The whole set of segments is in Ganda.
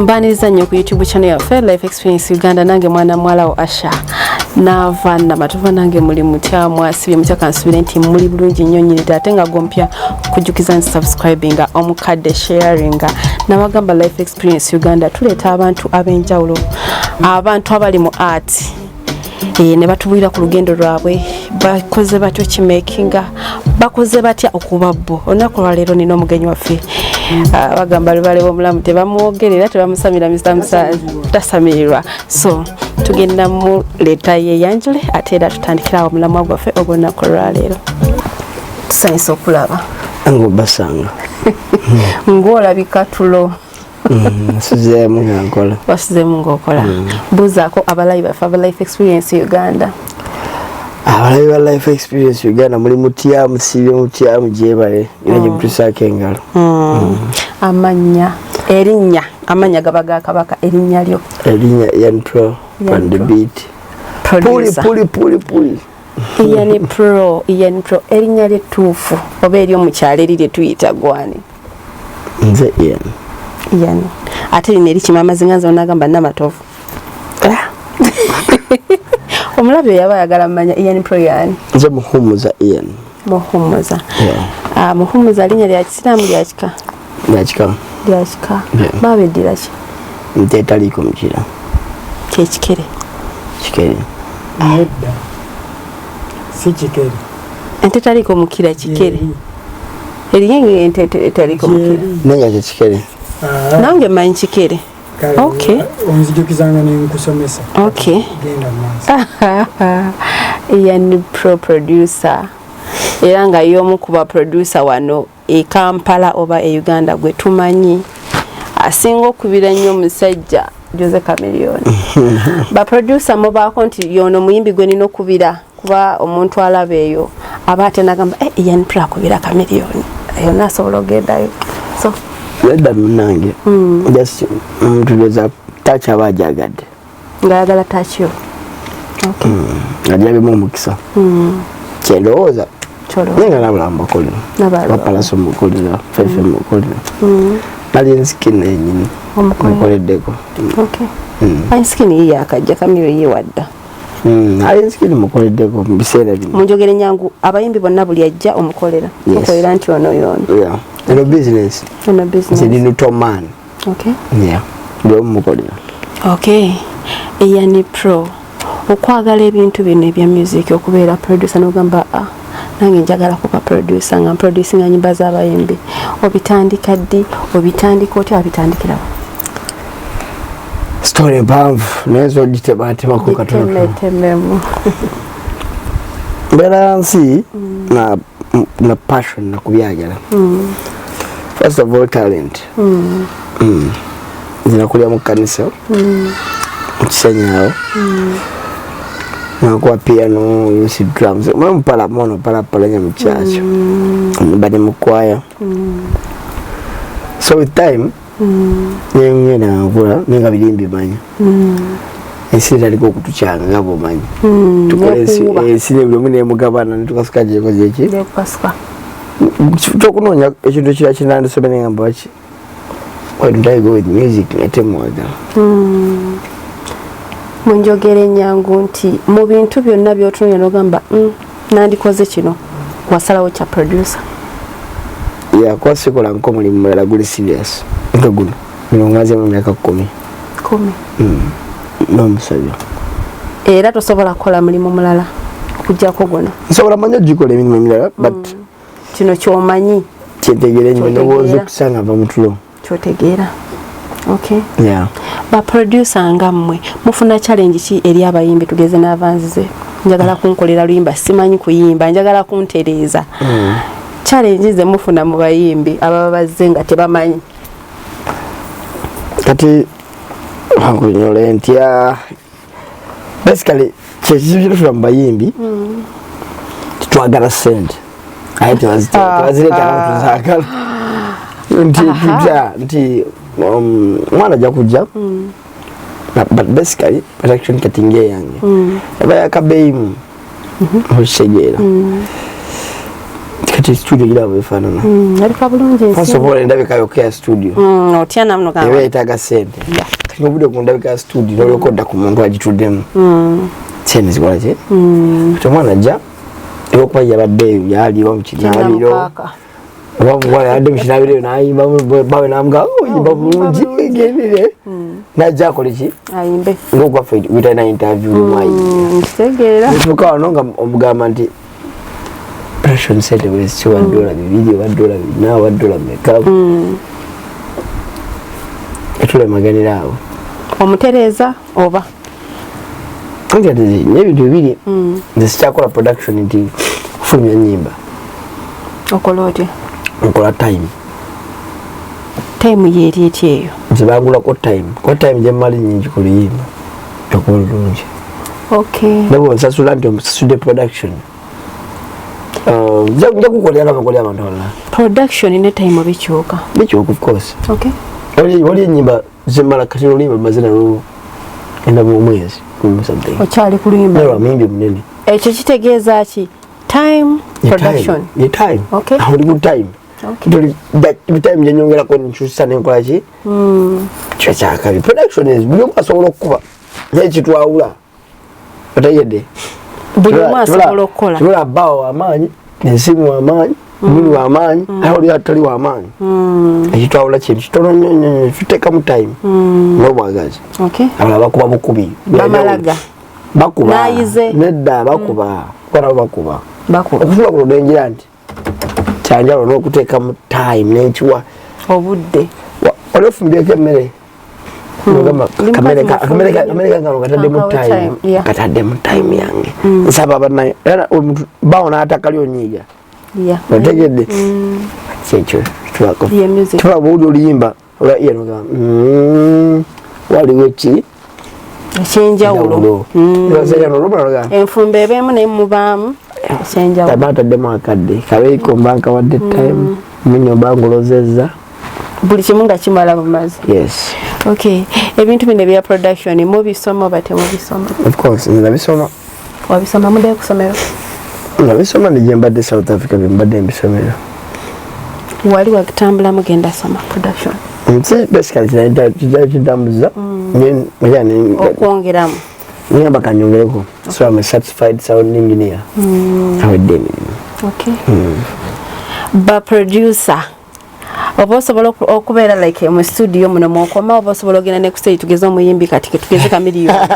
Mbaniriza nnyo ku YouTube channel yaffe Life Experience Uganda. Nange mwana muwala wo Asha Naava Namatuva. Nange muli mutya? Mwasibye mutya? Kansubire nti muli bulungi nnyo nnyini ddala. Ate nga gompya kujjukiza nti subscribinga, omukadde sharinga. Nabagamba, Life Experience Uganda tuleeta abantu ab'enjawulo, abantu abali mu art, ne batubulira ku lugendo lwabwe, bakoze batya okimakinga, bakoze batya okuba bo. Olunaku lwaleero nina omugenyi waffe. Ah, bagamba lubale bwomulamu tebamwogerera, tebamusamira, Mr. Musa tasamirirwa. So tugenda muleeta yeyanjule, ate era tutandikirawo omulamwa gwaffe ogwolunaku lwaleero. Tusanyusa okulaba. Nga obasanga. Ng'olabika tulo. Nsuzeemu nga nkola. Wasuzeemu ng'okola. Buuzaako abalabi baffe aba Life Experience Uganda. Abalabi ba Life Experience Uganda, muli mutya? Musiibye mutya? Mugyebale era gye mutusaako engalo. Amannya, erinnya, amannya gaba ga kabaka, erinnya lyo? Erinnya Ian Pro. Ian on the Pro. beat puli. Producer. Puli puli puli. Ian Pro, Ian Pro, erinnya lyettuufu oba eryomukyalo eri lyetuyita gwani? Nze Ian. Ian. Ate lino erikima amazinga, nze onagamba Namatovu. Ah. Omulabi oyo yaba ayagala mmanya Ian Pro yani? Nze Muhumuza Ian. Muhumuza. Yeah. Ah, Muhumuza linnya lya kisiraamu, lya kika? Lyakika. Lya kika. Yeah. Babeddira ki? Nte etaliiko mukira. Kyekikere? Kikere. Nedda, si kikere. Ente taliiko mukira kikere. Eriye ente etaliiko mukira. Gyeri. Naye nga kyekikere. Ah, nange manyi kikere. Kale, Okay. onzijukizanga nenkusomesa. Okay. Genda maaso. Ian Pro, producer, era nga y'omu ku ba producer wano e Kampala oba e Uganda gwe tumanyi asinga okubira ennyo omusajja Jose Chameleone. Ba producer mubaako nti yono muyimbi gwe nina okubira, kuba omuntu alaba eyo aba ate nagamba, eh, Ian Pro akubira Chameleone, yonna asobola ogendayo, so Nedda munange, just omuntu touch aba ajagadde. Ngaayagala touch yo, okay. Ajabimu omukisa, kyendowooza. Kyolowooza. Naye nga nabula mubakolera. Nabalala. Bapalaso mukolera, Fefe mukolera, Alien Skin enyini. Omukolera. Mukoleddeko. Okay. Alien Skin ye yakajja, Kamiro ye wadda. Alien Skin mukoleddeko mu biseera bino. Munjogere nyangu, abayimbi bonna buli ajja omukolera? Yes. Okolera nti ono yono? Yeah. Eno business. Ono Nze business. ndi neutral man. Okay. Yeah, buli omu mukolera. Okay. Ian Pro, okwagala ebintu bino ebya music, okubeera producer, nogamba, ah, nange njagala kuba producer nga mproducinga nyimba z'abayimbi, obitandika ddi? Obitandika otya? Wabitandikirawo? Story mpanvu, naye zogitematemako katono. Gitemetememu. Mbeera nsi na passion nakubyagala. First of all, talent. Nze nakulira mu kkanisa mu Kisenyi awo, nakuba piano, nsi drums, mwe mupala mono palapalanya mu kyakyo, mbadde mu kwaya. So with time nengenda nkula, naye nga biri mbimanya, ensi etandika okutukyanga nga bwomanyi. Tukola Nekuuba. Ensi ne buli omu nemugabana netukasuka gyekoze eki Nekukasuka. Kyokunoonya ekintu ekirala kinandisome, nengamba waki, why don't I go with music ate mwagala. Munjogera enyangu nti mu bintu byonna byotunulira nogamba, nandikoze kino," wasalawo kya producer? Yeah, kuba sikola nko mulimu mulala guli serious nga guno. Guno ngazemu emyaka 10. 10. N'omusabyo. Era tosobola kukola mulimu mulala okugjako guno? Nsobola, manyi ogikola emirimu emirala, but kino kyomanyi. Kyentegeera ennyo. Kyotegeera. Ndowooza okusanga nva mu tulo. Kyotegeera, okay. Yeah. Baproducer nga mmwe mufuna challenge ki eri abayimbi? Tugeze n'avanzize, njagala kunkolera luyimba, simanyi kuyimba, njagala kuntereeza. Challenge ze mufuna mu bayimbi ababa bazze nga tebamanyi? Kati nkunyole ntya? Basically kyekizibu kyetufuna mu bayimbi, titwagala sente, aye tebazireeta nga tuzaagala, nti tutya nti omwana ajja kujja. But basically production kati ngaeyange eba yakabeeyimu, okitegeera? Kati studio giraba efaanana. Erika bulungi. First of all, endabika yokka ya studio Otya namuno. Eba yeetaaga sente. Kati obudde ku ndabika ya studio nolyoka odda ku muntu agituddemu, sente zikola ki? Kati omwana ajja, olwokuba yabadde eyo yaliwo mu kinaabiro, oba omuwala yabadde mu kinaabiro eyo n'ayimba, bawe n'amugamba, "Oh, oyimba bulungi, gendere." Najja akole ki? Ayimbe. Ngaogwaffe witalina interview lumu ayimba. Nkitegeera. Otuuka wano nga omugamba nti production sente bweziti, wa $2, oba $4, oba dola meka, etulemaganira awo. Omutereeza oba? Anti ati n'ebintu bibiri, nze sikyakola production nti kufulumya nyimba. Okola otya? Nkola time. Time yeeri eti eyo? Nze bangulako time, kuba time gyemmali nyingi ku luyimba okuba olulungi. Ne bwonsasula nti omusasudde production, nja kukolera nga bakolera abantu abalala. Production ne time bikyuka? Bikyuka, of course. Wali enyimba zemmala, kati oluyimba lumaze nalwo enda mu mwezi gumu something. Okyali ku luyimba? Naye lwa muyimbi munene. Ekyo kitegeeza ki? Time, Ye production. Time, ye time. Awo oli ku time. Tuli time gyenyongerako nkyusa nenkola ki kyo kyakabi. Production is buli omu asobola okukuba, naye kitwawula, otegedde? Buli omu asobola okukola. Tubula bbaawo wamaanyi, ensimu wamaanyi, muli wamaanyi, aye oli atali wamaanyi. Ekitwawula kintu kitono nnyo nnyo nnyo, tuteekamu time n'obwagazi. Abalala bakuba bukubi. Bamalaga. Bakuba. N'ayize. Nedda, bakuba, kuba nabo bakuba. Bakuba. Okufuna kuno nengira nti kyanjawulo n'okuteekamu time nenkiwa obudde. Oli ofumbyeko emmere? Nogamba, Ndi akamere mukazi mufumbi. Akamere kano kataddemu Kankawe time. Time, yeah. Kataddemu time yange. Nsaba bannaye, era omuntu bawo n'atakali onyiiga. Otegedde? Kyekyo tubako. Ye music. Tuba bw'owulira oluyimba olwa Ian ogamba, waliwo ki Ekyenjawulo. Olwo Enfumba ebeemu naye mubaamu ekyenjawulo. Aba ataddemu akadde kabeiko, mba nkawadde time, munyo mba ngulozezza. Buli kimu nga kimala bumazi. Yes. Okay, ebintu bino ebya production mubisoma oba temubisoma? Of course, nze nabisoma. Wabisoma muddayo kusomero? Nabisoma ne gye mbadde South Africa, bye mbadde mbisomero. Wali wakitambula mugenda soma production? Nsi basically kijja kitambuza. Okwongeramu. Ngamba kanyongereko, so I'm a certified sound engineer, awedde emirimu. Okay, ba producer, oba osobola okubeera like mu studio muno mwokoma, oba osobola ogenda ne ku stage, tugeze omuyimbi kati tugeze Chameleone,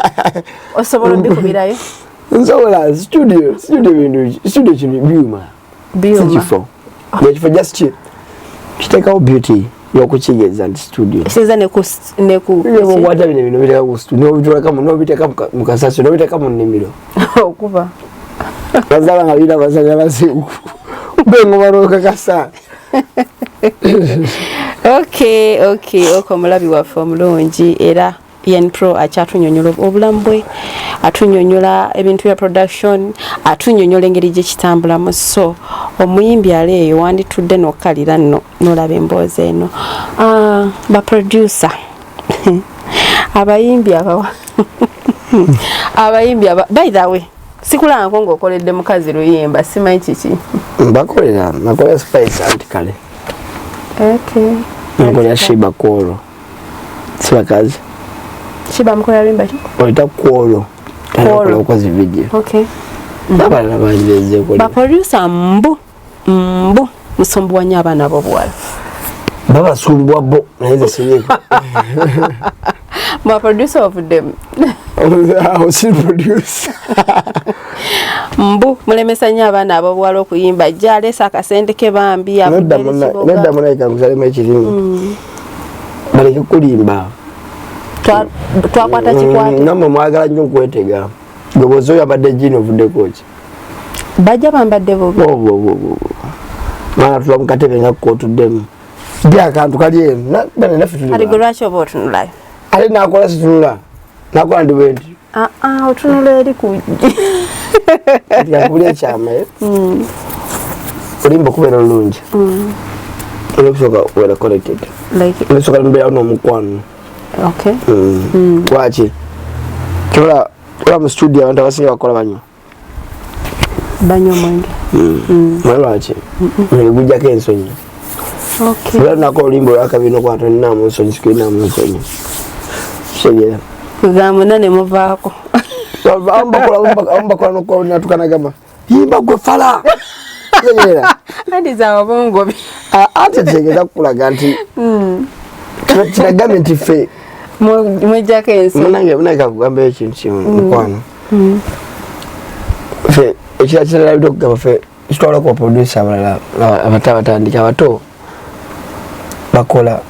osobola obikubirayo? Nsobola. Studio bintu, studio kino byuma, si Byuma. kifo. Ekifo just kiteekawo beauty y'okukigeza nti studio. Kitegeeza ne ku Okwata bino bino biteeka ku studio, n'obituleka n'obiteeka mu kasasiro, n'obiteeka mu nnimiro. Okuba Bazaba nga birina amasanyalaze, bengoma n'okakasa. Okay, omulabi waffe omulungi, era Ian Pro akyatunyonyola obulamu bwe, atunyonyola ebintu bya production, atunyonyola engeri gye kitambulamu. So omuyimbi ali eyo, wanditudde n'okkalira nno n'olaba emboozi eno. Ah, ba producer, abayimbi abawa abayimbi aba, by the way, sikulangako ng'okoledde mukazi luyimba, simanyi kiki. Mbakolera, nakolera Spice anti kale. Nkolera Sheebah kwolwo, si bakazi. Sheebah mukolera luyimba ki? Oyita kwolwo. Kwolwo. Kola okozi video. Abalala banjezeeko. Baproducer mbu musumbuwa nnyo abaana ab'obuwala. Babasumbwa bo, naye nze siriiko. Ba producer ovuddemu. Awo si producer. Mbu mulemesa nnyo abaana ab'obuwala okuyimba, ajja aleese akasente ke bambi avudde Nedda eri kibuga. Nedda munayika, nkusalemu ekirimu, baleke kulimba. Twakwata kikwate. Nammwe mwagala nnyo okwetega. Gwe bwoza oyambadde jean, ovuddeko ki? Bajja bambadde bubi. Mwana tula mu katebe nga kootuddemu di akantu kali eno. Bane naffe tuli Kati gwe bantu. Lwaki oba otunulayo? Ate nakola situnula, nakola ndi bwe nti. Ah, ah, otunula eri ku Kati kakubula ekyama, eh? Olimba okubeera olulungi, olwokusooka obeera connected. Like olwokusooka mubeerawo n'omukwano. Lwaki kyola ola mu studio abantu abasinga bakola banywa. Banywa omwenge. Naye lwaki? Omwenge gujjako ensonyi. Era nako oluyimba olwakabiri nokuba tolinamu nsonyi, sikulinamu nsonyi. Kitegeera? Kugamba ne muvaako. Abamu bakola nokukola natuka nagamba yimba gwe fala. Kitegeera? Anti za obwongo. Ate kitegeeza kukulaga nti kinagambye nti ffe Mwejjako ensi. Munange kakugamba ekintu kimu, mukwano. Ffe ekirala kirala okugamba, ffe kitwala ku baproducer abalala abato abatandika, abato bakola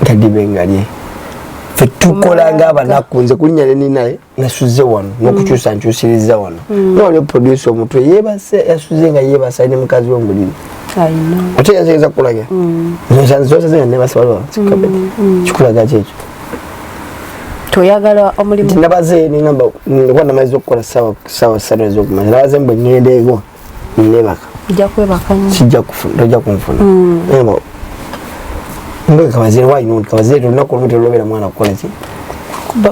gadibe ngalye, ffe tukola ngaabanaku. Nze kulinnya neninaye nasuze wano n'okukyusa nkyusiriza wano. Nowali producer omutwe yebase, yasuze nga yebasa ne mukazi we mubuliri. I know. Ate yategeza kukulaga zosaze nga nebase waliwo kikulaga kyekyo. Toyagala omulimu. Nti nabaze nengamba kuba namaliza okukola sawa 3 ezokumanya, nabaze mbwe ngenda ego nebaka. Ojja kwebaka nnyo. Sijja kufuna, tojja kunfuna. Ngamba mbwe kabazire, why not kabazire? Olunaku olumu telobera mwana kukola ki?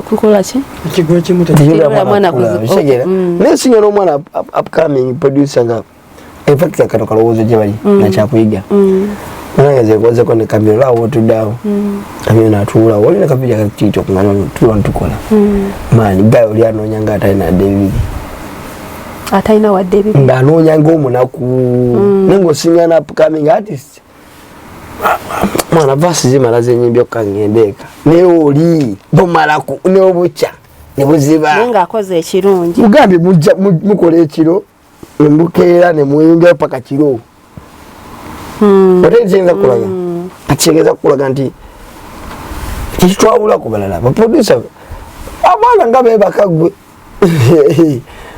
Kukola ki? Ekigo ekimu Telobera Telobera mwana mwana kukula, kitegeera? Naye singa n'omwana upcoming producer nga in fact kano kalowoozo gye bali nakyakuyiga. Nange nze nkozeko ne Kamiro awo otuddeawo, Kamiro natuula wali ne Kamiro ka TikTok nga tuba tukola maani gayo oli anoonya nga atalina wadde ebibiri. Atalina wadde ebibiri. Ng'anoonya ng'omunaku, naye ng'osinga na upcoming artist, mwana verse zimala zenyimbye okka ngenda eka, naye oli bumalaku n'obukya ne buziba. Naye ng'akoze ekirungi. Mugambye mujja mukola ekiro nemukeera nemuyingayo paka kiro. Ate kiyinza kukulaga, kitegeeza kukulaga nti tekitwawula ku balala. Baproducer abaana nga bebaka gwe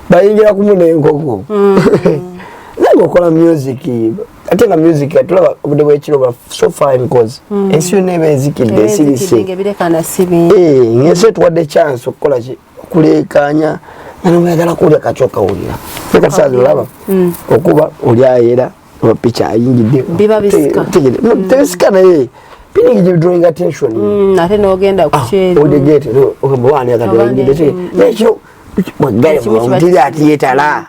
bayingira kumu n'enkoko, naye ngaokola music, ate nga music tulaba obudde bwekiro bwa so fine cause ensi yonna eba ezikidde, esirise. Ebirekana si bingi. Ng'ensi etuwadde chance okukola ki? Okuleekanya nga nomwagala kuwulira kaki okawulira, naye kati saazi olaba okuba oli ayera oba picha ayingidde. Biba bisika. Tebisika, naye piningi gye drawing attention. Ate n'ogenda ku kyeru. Odegete wani akati ayingidde, naye ekiro bwagale Ekimu kiba tiri ati yetala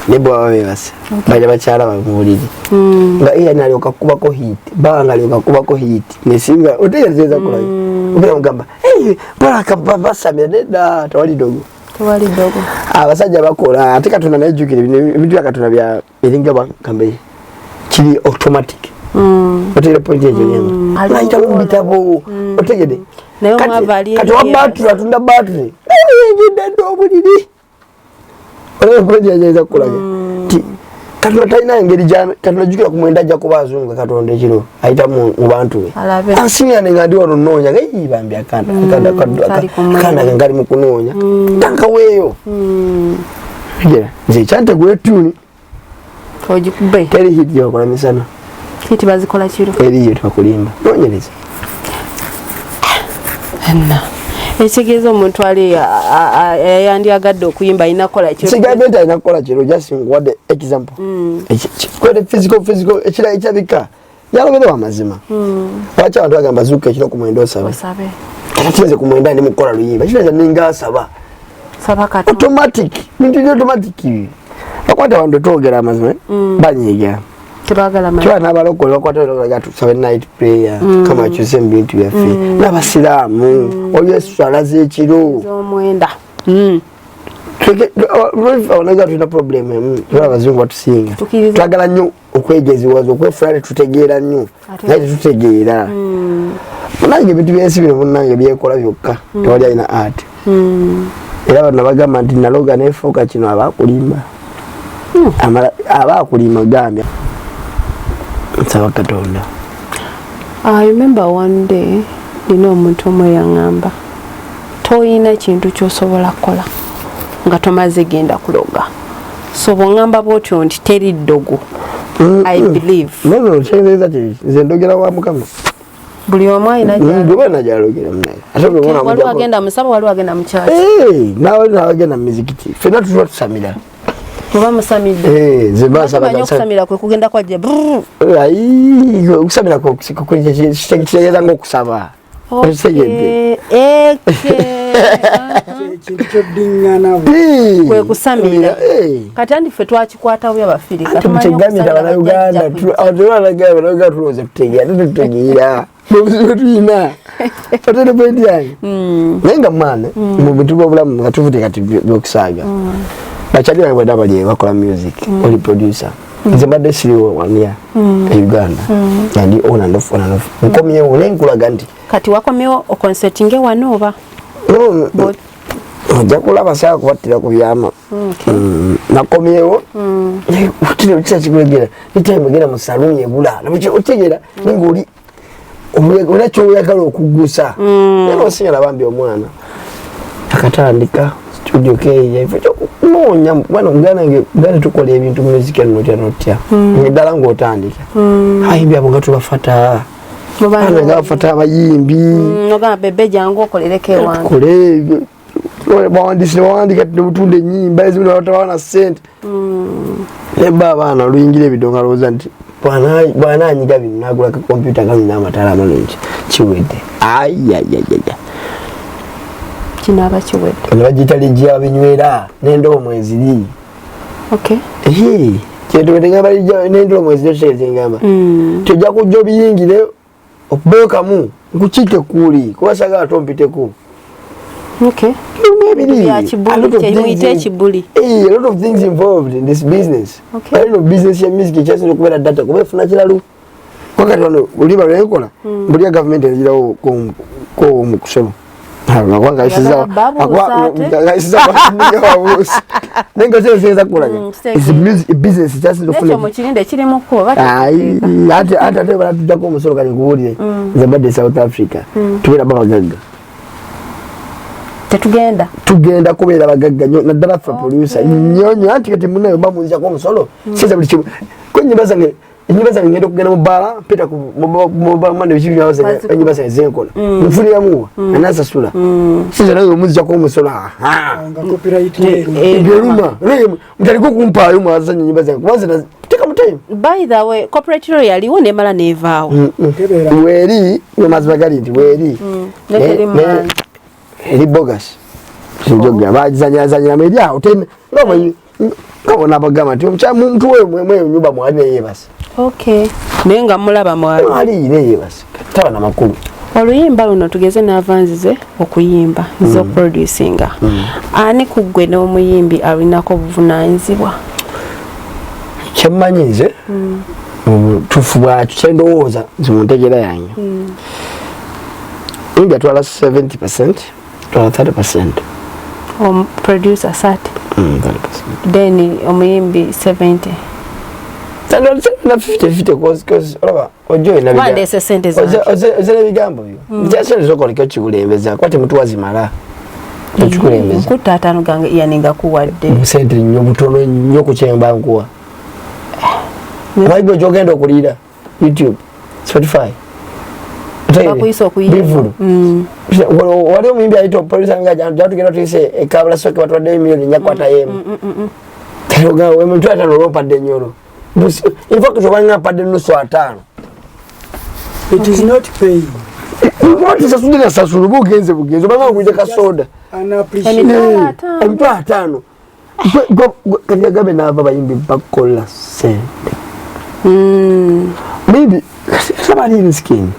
ne bwaba bebase baja bakyala babe mu buliri nga iya nalyoka kubako hit, baba nga alyoka kubako hit nesinga otegereza kulaga ogenda mugamba, "Hey, baraka basamira." Nedda, tewali dogo. Tewali ddogo. Abasajja bakola, ate Katonda naye jjukira bino ebintu bya Katonda bya eringa gambe kiri automatic. Otegere point ekyo genda nayita mu bitabo, otegede? Naye omwavu ali kati wa eri. Battery atunda battery yingidde dda obuliri. Olaba point yageza kukulaga ti Katonda talina engeri Katonda jjukira ku 9 ajja kuba azunga. Katonda ekiro ayita mu bantu be. Alabe. Ansiŋŋane nga ndi wano nnoonya nga "Ii, bambi akana kali ku 9." Akana nga kali mu kunoonya tankaweeyo. Tegera, nze ekyantegula ettuuni Ogikube. Teri hit gyebakola misana. Hit bazikola kiro. Eriyo, tebakulimba, noonyereza. Enna ekitegeeza omuntu ali yandyagadde okuyimba alina kukola kiro? Sigambe nti alina kukola kiro, just nkuwadde example. Kwete physical ekira ekirabika yaloberewo amazima. Lwaki abantu bagamba zuuka ekiro ku 9 osabe? Osabe. Kati nze ku 9 ndi mukukola luyimba, kitegeeza ninga asaba. Saba Katonda. Automatic, bintu bya automatic. Bakwata abantu, twogera amazima, banyiga. Tebagala Kiba n'abalokole bakwata tusabe night prayer, kama akyuse mu bintu byaffe, n'abasiraamu waliwo eswala z'ekiro. Z'omwenda. Onaga tulina problem emu, tulaba abazungu batusinga. Tukkiriza. Twagala nnyo okwegeziwaza, okwefula tetutegeera nnyo, naye tetutegeera. Munange, ebintu byensi bino munange byekola byokka, tewali alina art. Era bano bagamba nti naloga nefuuka kino, aba akulimba. Aba akulimba, gambye nsaba Katonda. I remember one day nina omuntu omu eyaŋŋamba toyina kintu kyosobola kukola nga tomaze genda kuloga. So bw'oŋŋamba bwotyo nti teri ddogo, I believe. No, kyengeeza kiri, nze ndogera wa Mukama. Buli omu alina gy'ali. Gwe bana gyalogera munaye, ate bwe Waliwo agenda musaba, waliwo agenda mu kyaki. Nawe nawagenda mu mizikiti, ffenna tutuba tusamira. Muba musamidde? Eh, nze basaba. Manyi okusamira kwe kugenda kwajja brrr. Ayi, okusamira kitegeeza ngaokusaba. Okitegedde? Okay. Ekintu kyoddiŋŋana kwe kusamira. Kati andi ffe twakikwata buya Bafirika. Tukyegambye nti Abanauganda, Abanauganda tulowooza tutegeera, ate tetutegeera obuzibu tulina. Otene point yange. Naye nga mwana mu bintu by'obulamu nga tuvudde kati byokusaaga, bakyali bange bonna bali bakola music, oli producer, nze mbadde siriwo wanya e Uganda, nga ndi on and off, on and off. Nkomyewo naye nkulaga nti Kati wakomyewo oconcertinge wano oba? No, ojja kulaba, saa kubattira ku byama. Nakomyewo kisa kikulegera nitime genda mu saluni ebula otegeera, naye ngaoli olina kyoyagala okugusa, naye nosigala bambi omwana akatandika studio keya ifo kyokunoonya bwana muganda nge Uganda tukola ebintu music notya notya eddala ng'otandika abayimbi abo nga tubafata ana nga bafata abayimbi. Ogamba bebe jangu okolereko ewange. Tukole bawandisi nebawandika nebutunda enyimba ezimu nebatabawa sente, neba abaana oluyingira ebidongo alowooza nti bwananyiga bino nagula ka kompyuta kano n'amataala amalungi kiwedde. Ayayayaya. Kinaaba kiwedde. Ne bagiyita lijja binywera n'endobo mweziri. Kyetubetegamba n'endobo mweziri, okitegeeza ngamba tojja kujja obiyingire okubeyo kamu nkukiike ekkuuli kuba sagala tompiteko. Ebiri. Bya kibuli, kyemuyita ekibuli. A lot of things involved in this business. Alino business ya music ekyasinza okubeera data kuba efuna kiralu kwakati wano oliba lwenkola buli ya gavumenti ezirawo ko omukusolo. Yagala babuusa ate. Naye nga kyensinza kulaga business ekyasinza okufuna Nekyo mukirinde kiri mu kkubo. Ayi, ate balatujjako omusolo. Kati nkubuulire, nze mbadde South Africa, tubeera babagagga. Tetugenda. Tugenda kubeera bagagga nnyo, naddala ffe producer nnyo nnyo. Anti kati munayo bamunzako omusolo sinza buli kimu ko enyimba zange, enyimba zange ngenda okugenda mu bbaala mpita ku mobile money, biki Baziku- enyimba zange zenkola nfuniramuwa anasasula sinza naye omunzijako omusolo, aha. Nga copyright yeru. Geruma mutaliko okumpaayo mwazanya enyimba zange kuba nze teeka mu time. By the way, corporate law yaliwo nemala nevaawo. Tebeera. Weeri mazima gali nti weeri. Ne teri maanyi. Eri bogus njoga bagizanyazanyiramu eri awo nga bona bagamba nti omuntu oyo mweyo nyumba mwali neyebase. Okay, naye nga mulaba mwali. Mwali neyebase, taba namakulu. Oluyimba luno tugeze naava nzize okuyimba, nzize okuproducinga, ani ku ggwe n'omuyimbi alinako obuvunaanyizibwa? Kyemmanyi nze mu butuufu bwakyo, kyendowooza nti mu ntegeera yange, yimbi atwala 70, twala 30. Producer 30? 30. Then omuyimbi 70? Na 50 50, cause olaba ojja olina Wandeese sente zange. Ozena ebigambo byo nti sente zokoleka kikulembeza kuba temutuwa zimala tekikulembeza. Nkutta 50 gange yani nga kuwadde. Sente nnyo butono nnyo ku kyemba nkuwa. Omanyi gwe gyogenda okuliira YouTube, Spotify. Bakuyisa okuyimba. Bivulu. Wali omuyimbi ayita producer nga gyatugenda tuyise ekabula soke batwaddeyo miliyoni 4 kwata yemu. Emitwalo 50 olwompadde ennyolo. In fact obanga mpadde nusu 50. It is not paying. Tisasudde nasasula oba ogenze bugenzi obanga ogwije kasoda. Unappreciated. Emitwalo 50. Emitwalo 50. Kati agambe naava bayimbi bakola sente. Maybe saba Alien Skin.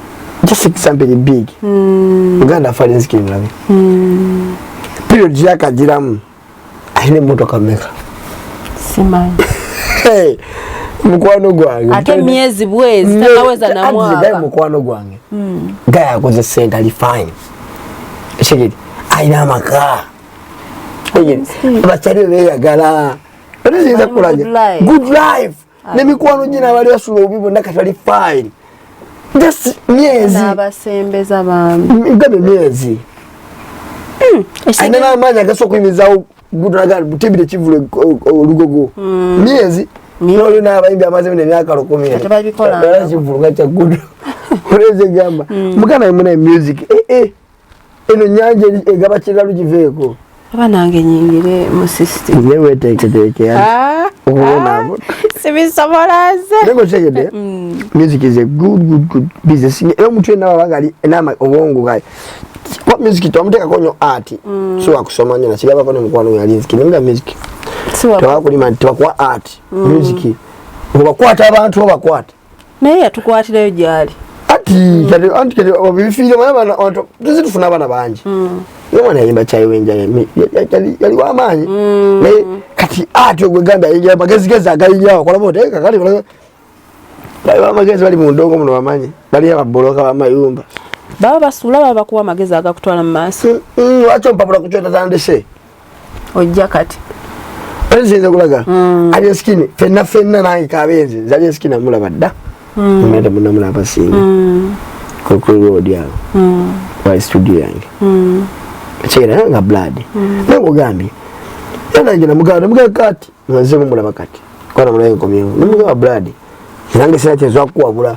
Just example big. Uganda for Alien Skin labi. Period yakagiramu. Alina emmotoka mmeka? Simanyi. Hey, mukwano gwange. Ate myezi bwezi tanaweza na Guy mwaka. Mukwano gwange. Guy akoze sente, ali fine. Shigiri alina amaka. Abakyali be beeyagala. Ate siyinza Bali mu kulaga. good life. Good life. N'emikwano gye n'abali basula obubi bonna kati bali fine. Just myezi. N'abasembeza bambi. Gabe myezi. Alina n'amaanyi agasobola okuyimirizaawo gutonaga butebire kivule olugogo. Myezi. N'olio n'abayimbi amaze bino emyaka 1000. Kati babikola. Era kivulu nga kya gudu. Olweze gamba. Muganda we muna music. Eh eh. Eno nyanja egaba kiralu giveeko. Aba nange nyingire mu system. Naye weteeketeeke okubona. Sibisobola nze. Naye ng'okitegedde, music is a good good good business. Era omuntu yenna waba nga ali nama obwongo ga Kuba music twamuteekako nnyo art, so wakusoma nnyo nakigambako ne mukwano gwe yali nzikiri nga music tebakulima nti tebakuwa art. Music obakwata abantu obakwata. Naye yatukwatirayo gyali. Ati kati anti kati obifiire mwana bana abantu tuzi tufuna abaana bangi. Naye omwana yayimba kyayiwenja yali w'amaanyi. Naye kati ati ogwe gambye ayingira magezigezi agayingira akola bote kakali kola bali bamagezi bali mu ndongo muno bamanyi bali ababoloka bamayumba. Baba basuula baba bakuwa amagezi agakutwala mu maaso. Lwaki ompapula ku kyotatandise? Ojja kati. Nzinza okulaga Alien Skin fenna fenna nange kabenzi nze Alien Skin namulaba dda. Mumete munamulaba singa ku road awo wa studio yange kyera nga blood naye ngogambye era nange namugamba namugamba kati nze mumulaba kati kwana mulaye nkomyewo namugamba blood nange sina kyensobola kukuwabula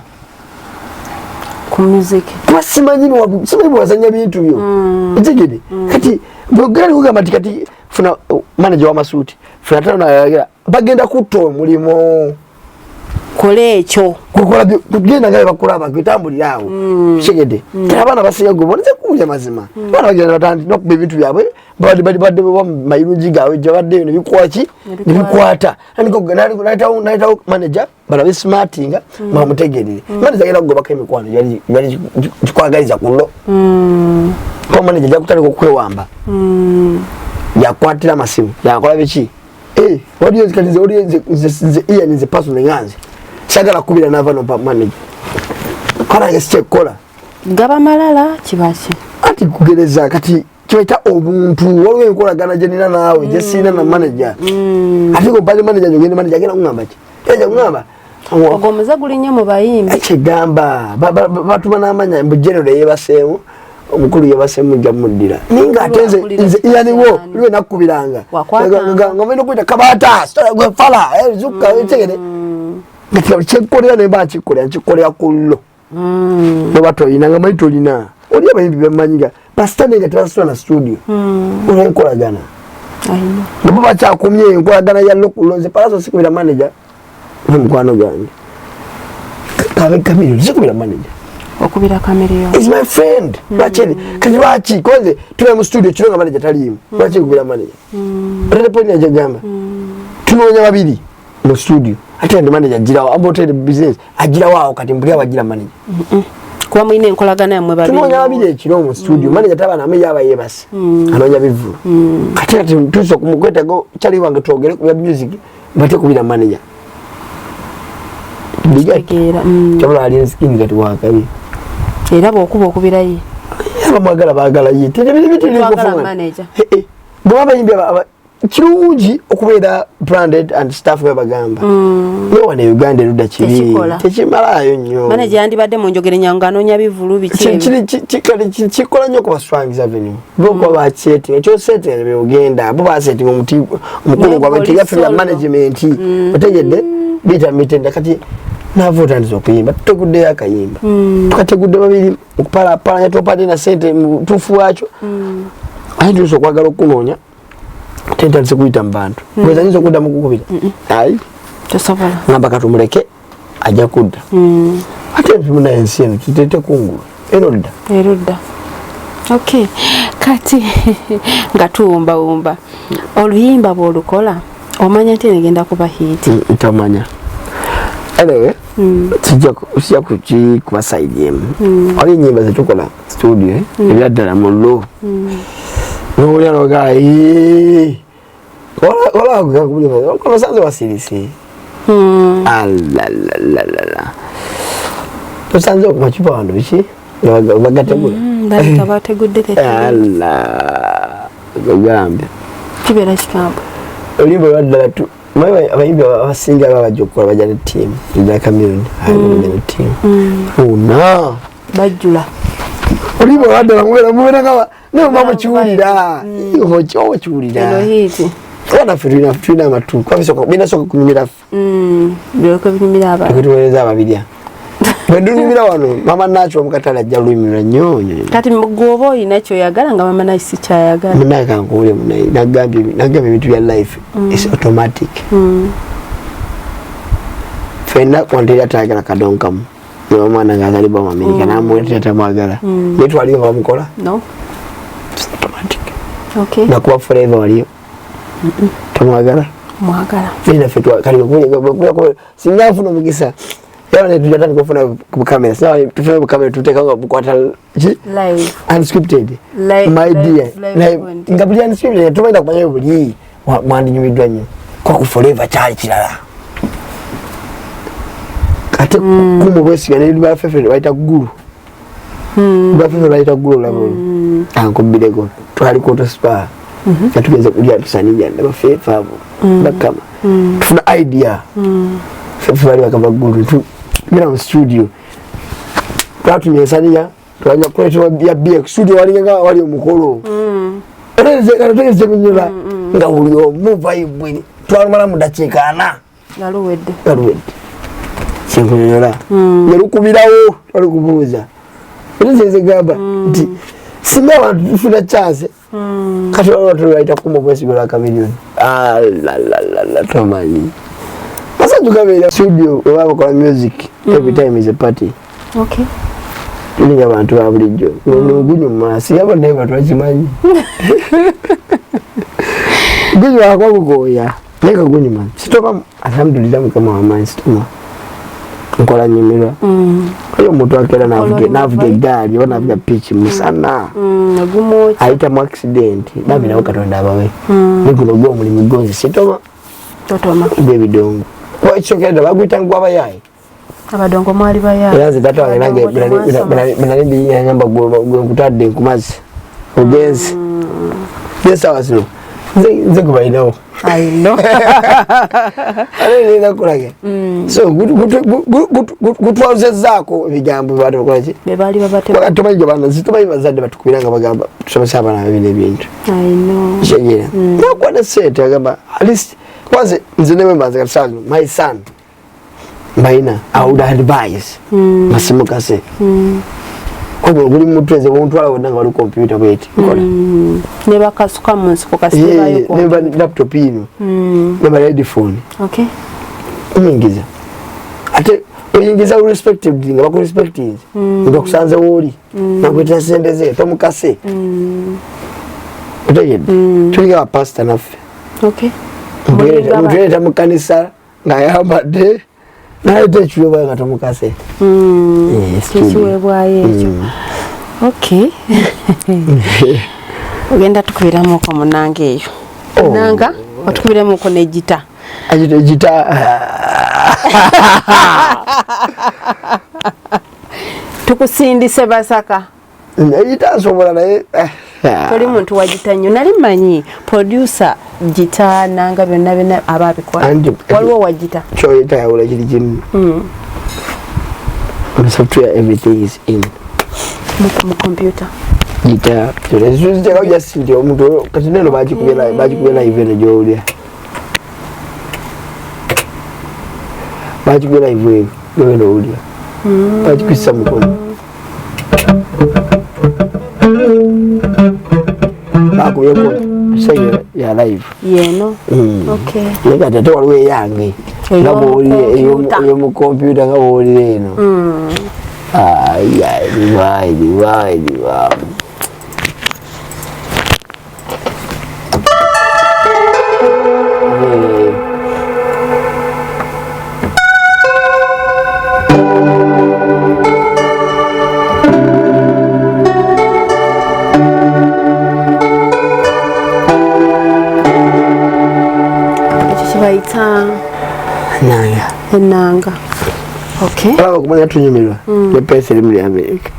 ku music kuba simanyi simanyi bwewazanya bintu byo ekitegede. Kati bwogera kugamba nti kati funa manager w'amasuuti funa tano nayagala bagenda kutta omulimu. Kola ekyo. Kukola kugenda nga bakulaba kwetambulira awo kitegedde. Kati abaana basinga gwe bona nze kuwulya mazima abaana bagenda batandi nokuba ebintu byabwe babadde badde badde mayirungi gaabwe gye babaddeyo ne bikuwa ki ne bikwata nayitawo manager balabe smartinga bamutegeerere. Manager agenda kugobako emikwano yali gikwagaliza ku lo kuba manager ajja kutandika okwewamba yakwatira amasimu yakola biki. Waliyo kati nze waliyo nze Ian nze personally nga nze sagala kubira nava no manager kala nge sikyekkola. Gaba malala kibaki. Anti kugereza kati kibaita obuntu waliwo enkolagana gye nina naawe gye sirina na manager. Ate ng'ompaze manager gyogende manager agenda kuŋŋamba ki? Yajja kuŋŋamba ogwo omuze guli nnyo mu bayimbi. Kyegamba batuma n'amanya mbu general yeebaseemu omukulu yeebaseemu nja muddira naye ng'ate nze nze yaliwo lwe nakkubiranga Wakwatanga. Nga ngenda okuyita kabaata gwe fala zukka tegere nga kyekkolera naye mba nkikkolera nkikkolera ku llo oba tolina nga manyi tolina oli abayimbi bemanyi nga basitane nga tebasula na studio olw'enkolagana nga bo bakyakumye enkolagana ya lokulo. Nze Palaso sikubira manager ne mukwano gwange kabe Kamiliyoni sikubira manager. Okubira Kamiliyoni. Is my friend. Lwaki kati lwaki konze tuli mu studio kiro nga manager taliimu lwaki nkubira manager? Ate point yagamba tunoonya babiri mu studio ate ndi manager agirawo amba hotel business agirawo awo kati mpulira wagira manager kuba mulina enkolagana yammwe babiri. Tunoonya babiri ekiro mu studio manager taba name yaba yeebase anoonya bivvulu kati kati tuusa okumukwetago kyali wange twogere ku bya music bate kubira manager. Kitegeera. Kyabula Alien Skin kati wakabi. Era bw'okuba okubira ye. Abamwagala baagala ye. Twagala manager. Bwe abayimbi kirungi okubeera branded and staff bwe bagamba. Naye wano e Uganda erudda kibi. Tekikola. Tekimalayo nnyo. Manager yandibadde mu njogera ennyangu ng'anoonya bivvulu biki ebyo. Kikola nnyo ku ba Swangz Avenue. Bo kuba bakisetinga, ekyosetinga bye ogenda, bo basetinga omuti omukulu Naye gwabwe nti bw'oli yaffe bya solo. management. Otegedde? Biyita mitenda kati naava otandise okuyimba tuteguddeyo akayimba. Tukategudde babiri okupalaapalanya topadde na ssente mu butuufu bwakyo. Ate tuusa okwagala okunoonya tentandise kuyita mu bantu. Bweza nyinza okudda mu kukubira. Ayi. Tosobola. Ngamba katumuleke ajja kudda. Ate munaye ensi eno tetekungulwa. Erudda. Erudda. Okay. Kati nga tuwumbawumba oluyimba bw'olukola omanya nti egenda kuba hit. Ntamanya. Anyway, sijja kuba side emu. Waliwo ennyimba zetukola studio ebyaddala mu lo. N'owulira n'ogaa osanze wasirise. Alalalala. Tosanze okumacupa wano biki? Bagategula. Balika bategudde tetu. Ala. Ogambye. Kibeera kikambwe. Oluyimba olwaddala tu manyi abayimbi abasinga baba bajja okukola bajja ne ttiimu ejja Chameleone bajja ne ttiimu. Ona. Bajjula. Oluyimba olwaddala mubeera mubeera nga naye muba mukiwulira. Oba mukiwulira. Eno hit. Kuba naffe tulina amatu kuba binasooka kunyumira ffe. Biryoke binyumira abantu. Tuweereza ababirya. Bwe ndunyumira wano mama Nacho omukatale ajja lunyumira nnyo nnyo. Kati gwe oba olina kyoyagala nga mama Nacho si kyayagala. Munaye kankuwulire munaye nagambye ebintu bya life is automatic. Ffenna kwanteri atayagala kadonkamu. Omwana nga azalibwa mu Amerika namuwetera tamwagala, naye twaliyo nga bamukola. No. It's automatic. Okay. Nakuba forever waliyo tomwagala. Mwagala. Naye naffe kati singa nfuna omukisa era netujatandika okufuna bukamera, singa tufuna bukamera tuteeka nga bukwata ki? Live. Unscripted. Live, My live, dear, live content. nga buli unscripted tubalina kumanya buli mwandinyumiddwa nnyo kuba ku forever kyali kirala ate kumu bwesiga nebafefe bayita gulu, bafefe bayita gulu olaba olwo ankubbireko twali kuoto spa nga tugenze kulya tusanija nabafefe abo bakama tufuna idea fefe bali bakava gulu tugenda mu studio twatumya ensaniya twanja kuleetebwa ya bia studio walinga wali omukolo tegezekunyula nga buli omu vibe twalumala mu dakiika 40. Nga luwedde. Nga luwedde kyenkunyonyola nelukubirawo twalikubuuza era nze gamba nti singa abantu tufuna chance kati waliwo tulwaita kuma obwesigo lwa Chameleone alalala tomanyi masaju gabeera studio webaba bakola music every time is a party. Tulinga abantu ba bulijjo gunyuma singa naye bantu bakimanyi gunyuma akuba gugooya naye nga gunyuma sitoma alhamdulillah mukama wamaanyi sitoma nkola nyumirwa oyo omuntu akeera navuga eggaali oba navuga piki musana Ogumwokya. Ayita mu accident bambi nabo katonda abawe ne guno gwo omulimu gonzi sitoma. Totoma. Gw'ebidongo kuba ekisookera ddala baguyita ngwabayaayi. Abadongo mwali bayayi. Era nze taata wange nange Abadongo temwasoma. bwe nali mbinyamba gwe nkutadde nkumazi ogenze nesaawa zino nze gwe balinawo. I know. Ate nina kulaga so gutwazezzaako ebigambo bantu bakolaki. Be baali babatema. Tomanyi gye bana tomanyi bazadde batukubira nga bagamba tusomese abaana bino ebintu. I know. Kitegeera nakuwa ne sente agamba at least kwanze nze ne bwemba nze kati saa zino my son mbalina I would advise basimukase kuba guli mutwe nze wontwala wonna nga wali kompyuta bweti nkola. Ne bakasuka mu nsiko kasibayo. Neba laptop ino neba headphone oyingiza ate oyingiza respectively nga bakurespectinze nga kusanze wooli nakwetera sente ze tomukase otegedde tulinga bapasita naffe. Mutuleeta mu kanisa ng'ayambadde naleeta ekiweebwayo nga tomukase. Studio. Ekiweebwayo ekyo. Okay, ogenda tukubiramuko munanga eyo. Oh. Nanga otukubiramuko negita. Agita Tukusindise basaka. Egita nsobola naye Toli muntu wa gita nnyo nali mmanyi producer gita nanga byonna byonna aba abikola. Waliwo wa gita. Kyoyita yawula kiri kimu. On software everything is in. Mu computer. Gita ziteekawo just nti omuntu kati neno bagikubye live eno gy'owulira bagikubye live eyo gyogenda owulira bagikubisa mukono bakubyeko kisenge ya live. Yeno. Okay. Naye kati ate waliwo eyange nga bw'owulira Ey'omu ey'omu kompyuta nga bw'owulira eno. Ai, eriwa eriwa eriwa. Ekyo kibayita Nanga. Enanga. Okay. Olaba okumanya tunyumirwa ne pesa eri muri Amerika.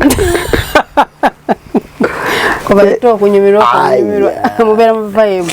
Kuba okunyumirwa okunyumirwa Aya. Mubeera mu vibe.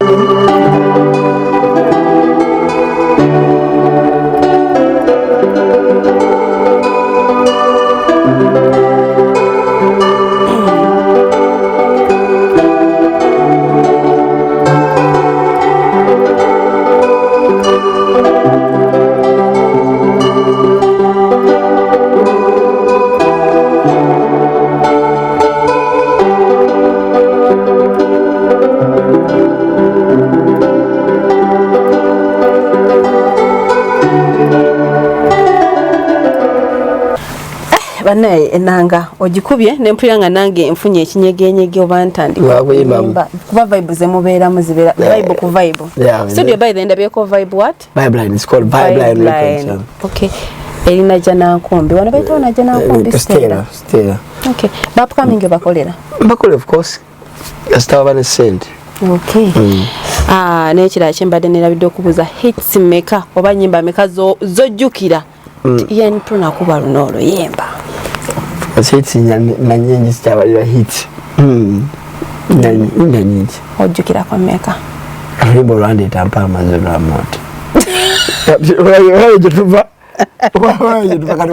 Banaye enanga ogikubye nempulira nga nange nfunye ekinyegenyege oba ntandika kuba vibe zemubeeramu zibeera vibe ku vibe. Studio by the ndabyeko vibe what? Vibe Line, it's called Vibe Line Records. Okay. Erina Najjanankumbi. Wano bayitawo Najjanankumbi Stella. Stella. Okay. Ba upcoming bakolera. Bakolera of course. Kasita baba ne sente. Okay. Ah, n'ekirala kye mbadde neerabidde okubuuza, hits meka oba nnyimba meka zojjukira? Ian Pro nakuba luno oluyimba. Hits na nyingi, sitabalira hits. Na nyingi. Ojjukirako meka? Oluyimba olwandeeta mpa amazzi lwa moto. Olabye gye tuva. Olabye gye tuva kati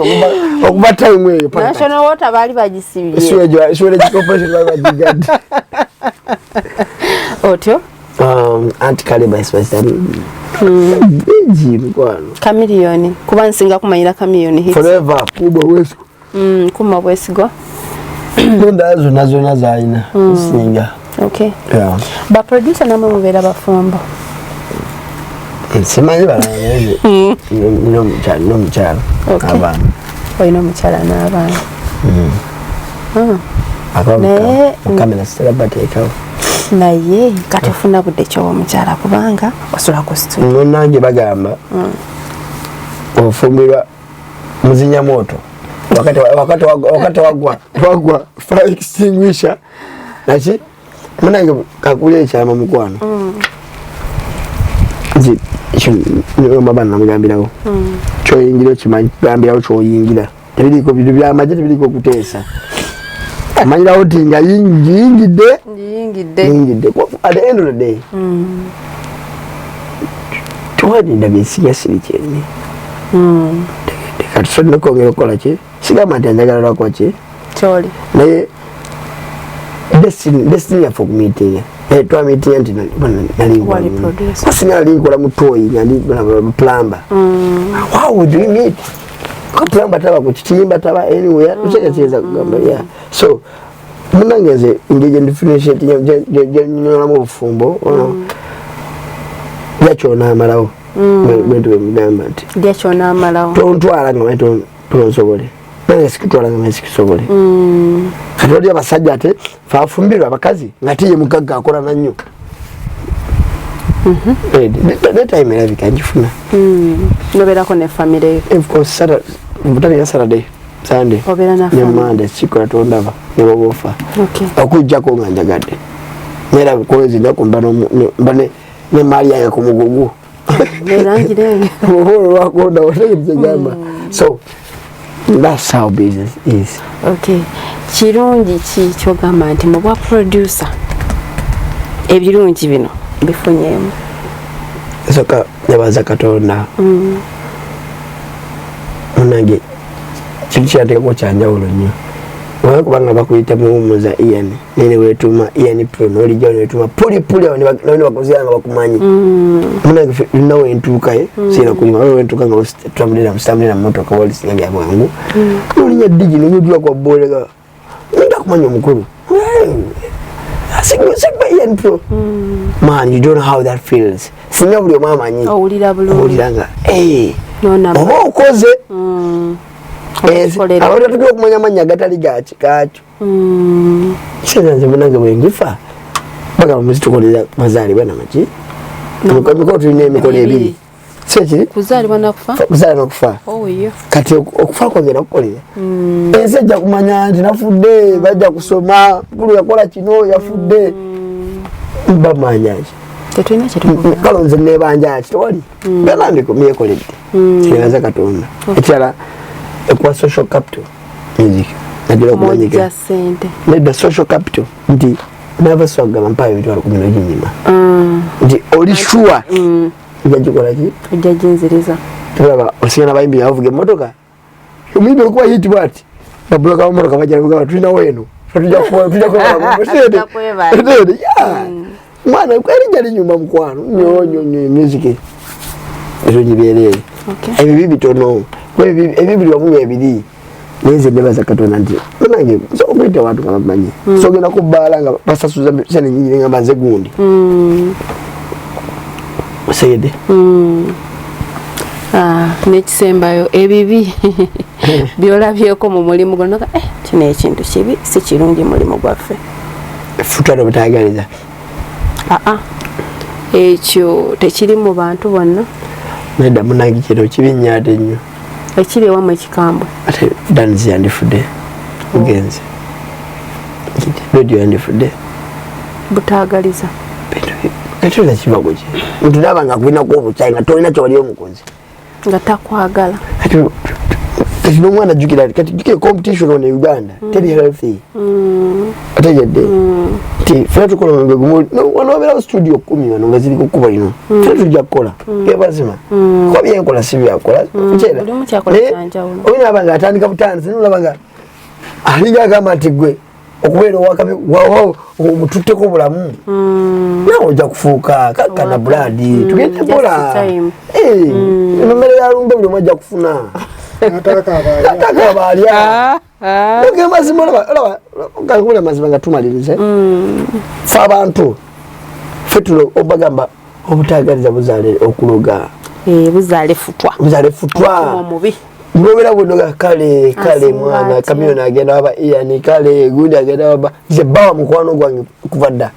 okuva time eyo. National Water baali bagisibye. Sewerage Corporation baali bagigadde. Otyo? Anti kale by Spice bingi mukwano. Chameleone, kuba nsinga kumanyira Chameleone hits. Forever, Kuba Bwesigwa. Kuma Bwesigwa. N'endala zonna zonna z'alina nsinga. Okay. Yeah. Ba producer namwe mubeera bafumbo? Simanyi balala, naye n'omukyala abaana. Olina omukyala n'abaana. Kamera sitera bateekawo. Naye kati ofuna budde kyoba omukyala kubanga osula ku studio. Munnange bagamba ofumbirwa muzinya moto wakati wagwa fire extinguisher naki. Munange kakulya ekyama mukwano. Nti baba namugambirawo kyoyingira okimanyi, gambirawo kyoyingira tebiriiko bintu byamagye, tebiriiko okuteesa, amanyirawo ti nga yingidde yingidde. At the end of the day tewalinda byensiga siri kyenni. Kati so okwongera okukola ki, sigamba nti anjagala lwakuba ki kyoli, naye destiny yaffe okumiitinga, twamiitinga nti Wali producer. Singa nali nkola mu toyi nga ndi plumber, how would we meet? Ko plumber taba ku kitimba, taba anywhere, kitegeeza kugamba, yeah. So munange nze engeri gye ndifinish gyenyolamu obufumbo lyakyonamalawo bwentu bwemugamba nti lya kyonaamalawo. Tontwala nga manyi tonsobole, nange sikutwala nga manyi sikisobole. Kati waliyo abasajja ate fafumbirwa abakazi nga tiye mugagga akola nannyo. Ne time erabika ngifuna. Nobeerako ne famire yo. Of course, Saturday, Saturday, Sunday obeera na ne family. Monday sikola, tondaba ne bwoba ofa okujjako nga njagadde. Nera kwezi nnaku mba mba n'emaali yange ku mugugu. Nerangire. Oba olwakonda otegamba. So that's how business is. Okay, kirungi ki kyogamba nti mu bwa producer ebirungi bino bifunyeemu? Soka nebaza Katonda. Munange kintu kyateekako kyanjawulo nnyo oba kubanga bakuyita muwumuza Ian, naye newetuuma Ian Pro, nolijjawo newetuma puli puli awo ne bakuzira nga bakumanyi. Munange lina wentuukaye siina kulima, waliwo wentuuka nga tutambulira musitambulira mu motoka, walisinga bya bwangu, nolinya ddigi nonyodula kwa bolega nda kumanya omukulu sigba Ian Pro. Man, you don't know how that feels. Singa buli omu amanyi owulira bulungi. Owulira nga eh, Nona oba okoze Okikolera. Abantu tetugenda okumanya amannya agatali gaki kakyo. Kitegeeza nze munange bwengifa bagamba muzitukolera mazaalibwa namaki, emikolo tulina emikolo ebiri, si ekiri? Kuzaalibwa nakufa. Kuzaala nokufa. Oyo. Kati okufa kwange nakukolera ensi ejja kumanya nti nafudde, bajja kusoma mukulu yakola kino, yafudde, bamanya ki? Tetulina kyetukugamba. Kale nze nebanja ki? Tewali, byonna mbyekoledde, nebaza Katonda. Ekirala ekuwa social capital, music nagira okumanyika. Mojja sente. Nedda, social capital nti nava swagamba mpayo 100,000 oginyima nti oli sure nja gikola ki? Ojja ginziriza. Tulaba osinga nabayimbi abavuga emmotoka, omuyimbi okuba hit bwati babuloka bamotoka bajja tulinawo eno. Tujja kwebala. Mwana erinnya linyuma mukwano nnyo nnyo nnyo. Music ebirungi byereere. Ebibi bitono. Kuba ebibi buli wamu ebiri, naye nze nebaza Katonda nti munange nsobola okuyita abantu nga bamanyi, so ogenda ku bbaala nga basasuza sente nyingi ngamba nze gundi osegedde. Ah, n'ekisembayo, ebibi byolabyeko mu mulimu guno, kino ekintu kibi, si kirungi mulimu gwaffe. Futwala obutayagaliza. Aa, ekyo tekiri mu bantu bonna. Nedda munange, kino kibi nnyo ate nnyo. Ekiri ewamu ekikambwe. Ate Danzi yandifudde mugenzi, Radio yandifudde. Butaagaliza. Kati kiva kuki? Muntu naaba nga akulinako obukyayi nga tolina kyewali omukozi. Nga takwagala. Kati n'omwana jjukira, kati jjukira competition on Uganda teri healthy. Otegedde nti fena tukola omwenge gumu, wano wabeerawo studio 10 wano nga ziri ku kkubo lino, fena tujja kukola gebazima kuba byenkola si byakola. Buli omu kyakola kyanjawulo. Olina aba nga atandika butandisi, nolaba nga alinga agamba nti gwe okubeera owakabi omututteko obulamu, naawe ojja kufuuka kakkana buladi, tugende Just mpola. time. Emmere ya lumbe buli omu ajja kufuna. Nataka abalya. Ataka abalya. Oge mazima, olaba olaba mazima nga tumalirize, fe abantu fe tulo obagamba obutagaliza buzaale okuloga. Eh, buzaale futwa. Buzaale futwa. Omutima omubi. Nobeera bunoga kale kale. Asinga Mwana atya. Kamiyoni agenda waba Ian, kale gundi agenda waba nze bawa mukwano gwange kuva dda.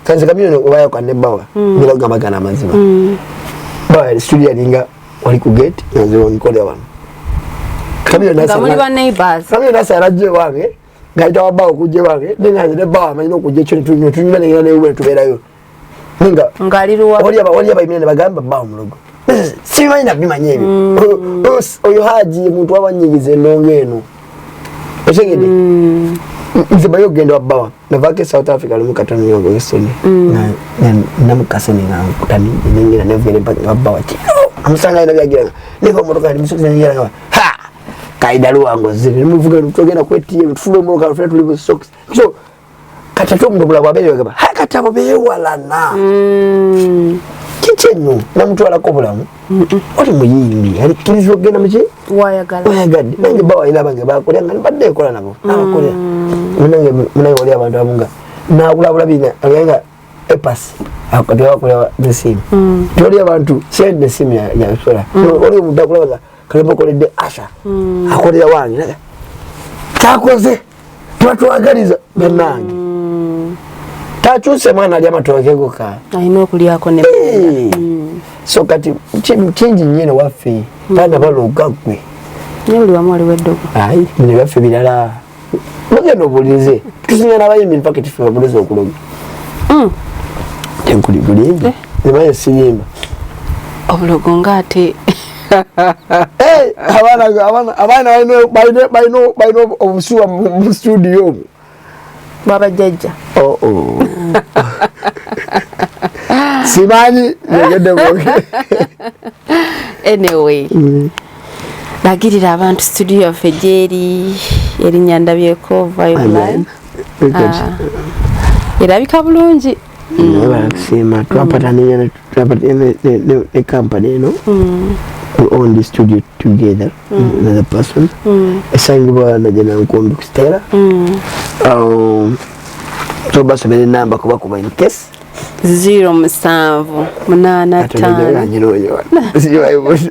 Kanze Kamiyoni obayoka ne bawa ngera kugamba gana amazima, bawa studio yalinga wali ku gate nga nze nkolera wano. Kamiyoni Nga muli ba neighbors. Kamiyoni asala ajja ewange ngayita wa bawa okujja ewange, nenga nze ne bawa amanyi n'okujja ekyo netunyuma nengera newe netubeerayo nenga Ng'ali luwa. Wali abayimira ne bagamba bawa mulogo, sibimanyi nabimanyi ebyo. Oyo Haji muntu wabanyigiza endongo eno, otegedde? Nze maye okugenda wabbawa navaako e South Africa lumu katono yogosoni namukasene nga nkutami nengera nevugere mpaka wabbawa kiro amusanga alina byagiranga neva motoka ndimusokisi nga ha kaida luwango zire nimuvuga tugenda kwetiye tufume motoka fena tuli mu socks. So kati ate omuntu obulamu abeere bagamba ha kati abo beewalana kiki ennyo namutwalako obulamu oli muyimbi alikkirizibwa okugenda muki Wayagala. Oyagadde nange bawa alina abange bakolera nga nibadde ekola nabo nabakolera munange. Munange wali abantu abamu nga nabulabula bina nga epas tebakolera nesimu tewali abantu sente nesimu yasola oli omuntu akulaba nga kalemba okoledde Asha akolera wange naga kyakoze tubatwagaliza bannange takyuse mwana ali amatooke goka. Alina okulyako ne. So kati kingi nnyo waffe baana baloga ggwe. Naye buli wamu waliwo eddogo. Ayi, bino byaffe birala, mugenda obuulirize tusinga n'abayimbi mpaka tife babulize okuloga. Tenkuligulimbi nemaye sirimba. Obulogo ngaate. Abaana balina obusuwa mu studio omwo. Bwabajjajja. Oh, oh. Simanyi yogedde bwoge. Anyway, lagirira abantu studio yaffe gyeri, erinnya ndabyeko Vibe Line. Ah, erabika bulungi. Barakusiima. Twapataninya ne company eno, we own the studio together, another person, esangibwa Najjanankumbi ku Stella. Tobasomera enamba kuba kuba in case. 0785.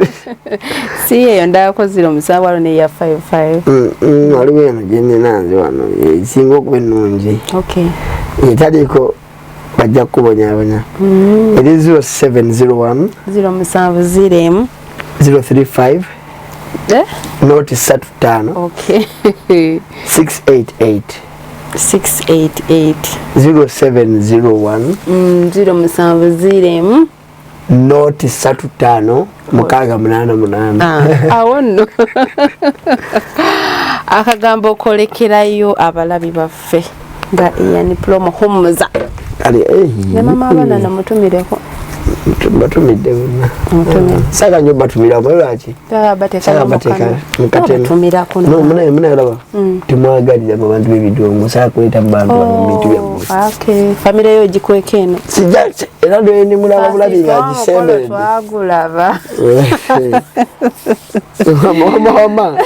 Si eyo ndabako 07 waliwo neya 55. Waliwo eno gyenina nze wano esinga okuba ennungi. Etaliiko bajja kukubonyabonya, eri 0701. 070 035. Eh? Noti 35. 688. 688. 0701. 070 Noti 35 688. Ah, awo nno akagambo okolekerayo abalabi baffe nga Ian Promo Humuza. Kale Ne mama abaana namutumireko. Batumidde bonna. Omutumire. Saga nnyo batumira omanyi lwaki? Saga bateeka mu kateme. Batumirako. No, munaye munaye olaba temwagalira mu bantu b'ebidongo, saga kuleeta mu bantu bano mu bintu byammwe. Okay, famire yo gikweka eno. Sijja era lwe ndi mulaba bulabi nga agisemberedde. Twagulaba. Wama wama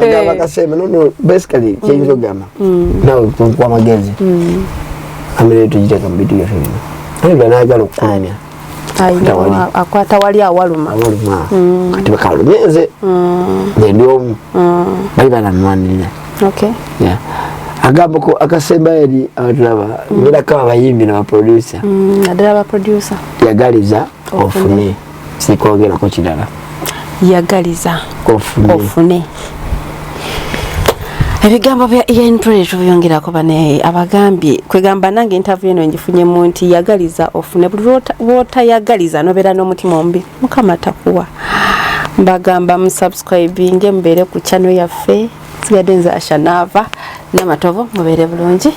agamba kasembe. No, basically kyeyinza okugamba nawe nkuwa amagezi, famire tugiteeka mu bintu byaffe bino, naye byanayagala okukulumya. Akwata wali awaluma. Awaluma. Kati bakalumye nze. Nze ndi omu. Bali bananwanirira. Okay. Yeah. Agambo ko akasembayo eri abatulaba ngerako abayimbi n'abaproducer. Naddala abaproducer. Yagaliza ofune. Sikwogerako kirala. Yagaliza ofune. Ofune. Ebigambo bya Ian Prey tubyongerako bane abagambye kwegamba nange interview eno ngifunyemu nti yagaliza ofune buli lw'otayagaliza nobeera n'omutima omubi Mukama takuwa. Mbagamba musubscribinge mubeere ku channel yaffe. Sigadde nze Asha Naava Namatovu, mubeere bulungi.